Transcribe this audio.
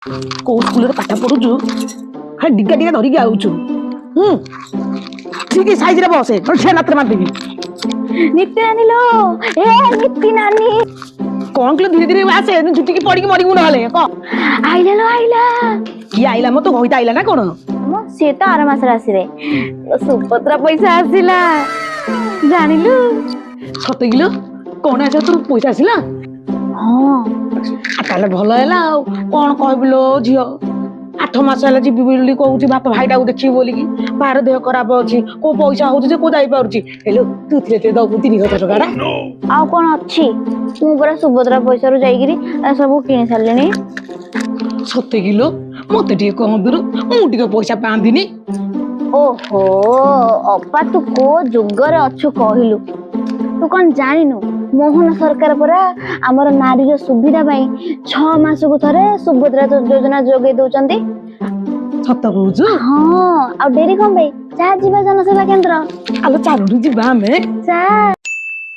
କୋଉ ସ୍କୁଲରେ ପାଠ ପଢୁଛୁ? ଖାଲି ଡିଗା ଡିଗା ଧରିକି ଆଉଛୁ। ହୁଁ, ଠିକ ସାଇଜରେ ବସେ, ନହେଲେ ଠିଆ ନାତରେ ମାରିଦେବି। ନୀତି ନାନୀ ଲୋ, ଏ ନୀତି ନାନୀ। କଣ କିଲୋ, ଧୀରେ ଧୀରେ ଆସେ, ଝୁଟିକି ପଡିକି ମରିବୁ ନହେଲେ। କଣ? ଆଇଲା ଲୋ, ଆଇଲା। କିଏ ଆଇଲା ମ? ତୋ ଘଇତା ଆଇଲା ନା କଣ? ମ, ସିଏ ତ ଆର ମାସରେ ଆସିବେ। ସୁଭଦ୍ରା ପଇସା ଆସିଲା, ଜାଣିଲୁ? ସତ କିଲୋ? କଣ ଆସିଲା? ତୋର ପଇସା ଆସିଲା? ହଁ। ଆଉ ତାହେଲେ ଭଲ ହେଲା। ଆଉ କଣ କହିବୁ ଲୋ ଝିଅ, 8 ମାସ ହେଲା ଯିବି ବୋଲି କହୁଛି ବାପା ଭାଇଟାକୁ ଦେଖିବି ବୋଲିକି। ଭାଇର ଦେହ ଖରାପ ଅଛି। କୋଉ ପଇସା ହଉଛି ଯେ କୋଉ ଯାଇପାରୁଛି? ହେଲୋ, ତୁ ଥିଲେ ଥିଲେ ଦବୁ 3000 ଟଙ୍କା ଟା? ଆଉ କଣ ଅଛି? ମୁଁ ପରା ସୁଭଦ୍ରା ପଇସାରୁ ଯାଇକିରି ସବୁ କିଣି ସାରିଲିଣି। ସତେ କିଲୋ? ମତେ ଟିକେ କହନ୍ତୁରୁ, ମୁଁ ଟିକେ ପଇସା ପାଆନ୍ତିନି। ଓହୋ ଅପା, ତୁ କୋଉ ଯୁଗରେ ଅଛୁ କହିଲୁ? ତୁ କଣ ଜାଣିନୁ, ମୋହନ ସରକାର ପରା ଆମର ନାରୀର ସୁବିଧା ପାଇଁ 6 ମାସକୁ ଥରେ ସୁଭଦ୍ରା ଯୋଜନା ଯୋଗେଇ ଦଉଛନ୍ତି। ସତ କହୁଛୁ? ହଁ। ଆଉ ଡେରି କଣ ପାଇଁ? ଚା ଯିବା ଜନସେବା କେନ୍ଦ୍ର। ଆଲୋ, ଚାଲୁନୁ ଯିବା ଆମେ। ଚା।